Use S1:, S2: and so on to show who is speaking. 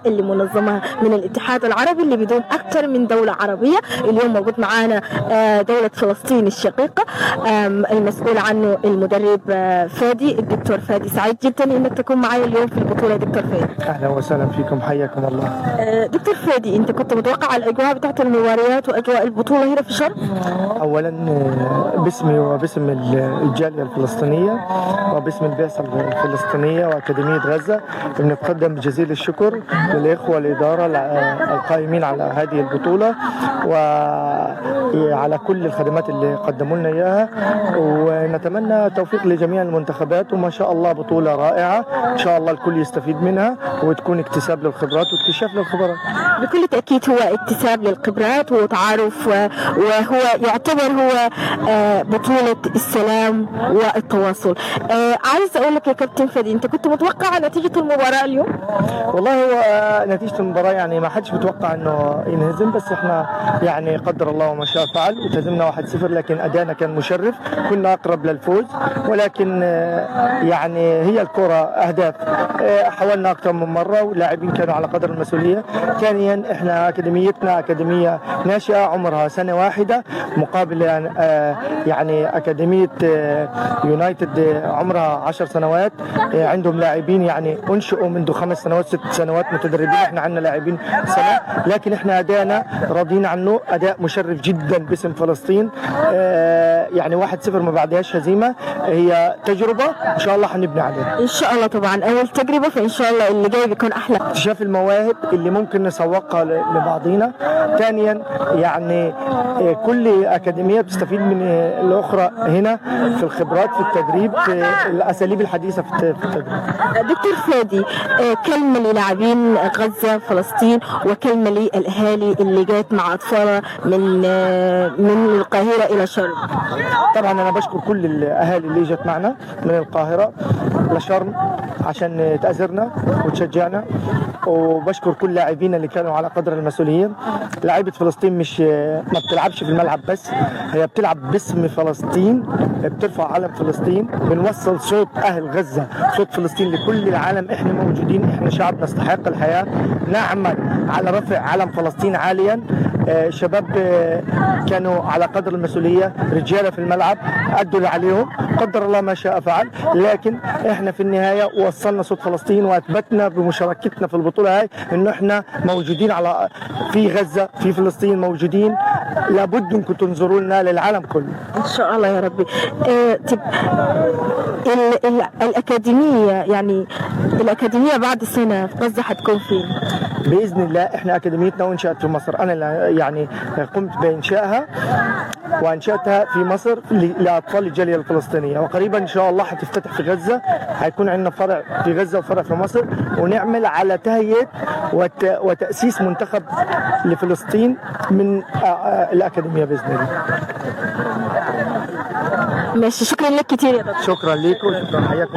S1: اللي منظمة من الاتحاد العربي اللي بيضم أكثر من دولة عربية. اليوم موجود معانا دولة فلسطين الشقيقة، المسؤول عنه المدرب فادي، الدكتور فادي. سعيد جدا انك تكون معي اليوم في البطولة دكتور فادي.
S2: اهلا وسهلا فيكم، حياكم الله.
S1: دكتور فادي، انت كنت متوقع الاجواء بتاعت المباريات واجواء البطولة هنا في شرم؟
S2: اولا باسمي وباسم الجالية الفلسطينية وباسم البعثة الفلسطينية واكاديميه غزة بنتقدم بجزيل الشكر للاخوة الادارة القائمين على هذه البطولة وعلى كل الخدمات اللي قدموا لنا اياها، ونتمنى التوفيق لجميع المنتخبات، وما شاء الله بطوله رائعة، ان شاء الله الكل يستفيد منها وتكون اكتساب للخبرات واكتشاف للخبرات.
S1: بكل تأكيد هو اكتساب للخبرات وتعارف، وهو يعتبر هو بطولة السلام والتواصل. عايز أقول لك يا كابتن فادي، أنت كنت متوقع نتيجة المباراة اليوم؟
S2: والله هو نتيجة المباراة يعني ما حدش متوقع انه ينهزم، بس احنا يعني قدر الله وما شاء فعل وتهزمنا 1-0، لكن ادائنا كان مشرف، كنا اقرب للفوز، ولكن يعني هي الكرة اهداف، حاولنا اكثر من مرة واللاعبين كانوا على قدر المسؤولية. ثانيا احنا اكاديميتنا اكاديمية ناشئة عمرها سنة واحدة، مقابل يعني اكاديمية يونايتد عمرها 10 سنوات، عندهم لاعبين يعني انشئوا منذ 5 سنوات 6 سنوات متدربين، احنا عندنا لاعبين سنة، لكن احنا ادائنا راضيين عنه، اداء مشرف جدا باسم فلسطين. يعني 1-0 ما بعدهاش هزيمة، هي تجربه ان شاء الله هنبني عليها.
S1: إن شاء الله. طبعا أول تجربة، فإن شاء الله اللي جاي بيكون أحلى.
S2: اكتشاف المواهب اللي ممكن نسوقها لبعضينا. ثانيا يعني كل اكاديمية بتستفيد من الاخرى هنا في الخبرات، في التدريب، في الاساليب الحديثة في التدريب.
S1: دكتور فادي، كلمة للاعبين غزة فلسطين وكلمة للأهالي اللي جات مع أطفالها من القاهرة إلى شرم.
S2: طبعا انا بشكر كل الاهالي اللي جت معنا من القاهرة لشرم عشان تأزرنا وتشجعنا، وبشكر كل لاعبينا اللي كانوا على قدر المسؤولية. لاعيبه فلسطين مش ما بتلعبش في الملعب بس، هي بتلعب باسم فلسطين، بترفع علم فلسطين، بنوصل صوت اهل غزة، صوت فلسطين لكل العالم. احنا موجودين، احنا شعب نستحق الحياة، نعمل على رفع علم فلسطين عاليا. شباب كانوا على قدر المسؤولية، رجاله في الملعب، ادوا اللي عليهم، قدر الله ما شاء فعل، لكن احنا في النهاية وصلنا صوت فلسطين واثبتنا بمشاركتنا في البطولة هاي انه احنا موجودين على في غزة، في فلسطين موجودين، لابد انكم تنظروا لنا للعالم كله.
S1: إن شاء الله يا ربي. طب الأكاديمية، يعني الأكاديمية بعد سنة في غزة هتكون فين؟
S2: باذن الله احنا اكاديميتنا انشات في مصر، انا اللي يعني قمت بانشائها وانشاتها في مصر لاطفال الجالية الفلسطينية، وقريبا ان شاء الله هتفتتح في غزة، هيكون عندنا فرع في غزة وفرع في مصر، ونعمل على تهيئة وتاسيس منتخب لفلسطين من الاكاديمية باذن الله.
S1: ماشي، شكرا لك كتير يا دكتور.
S2: شكرا لكم، شكرا، حياكم.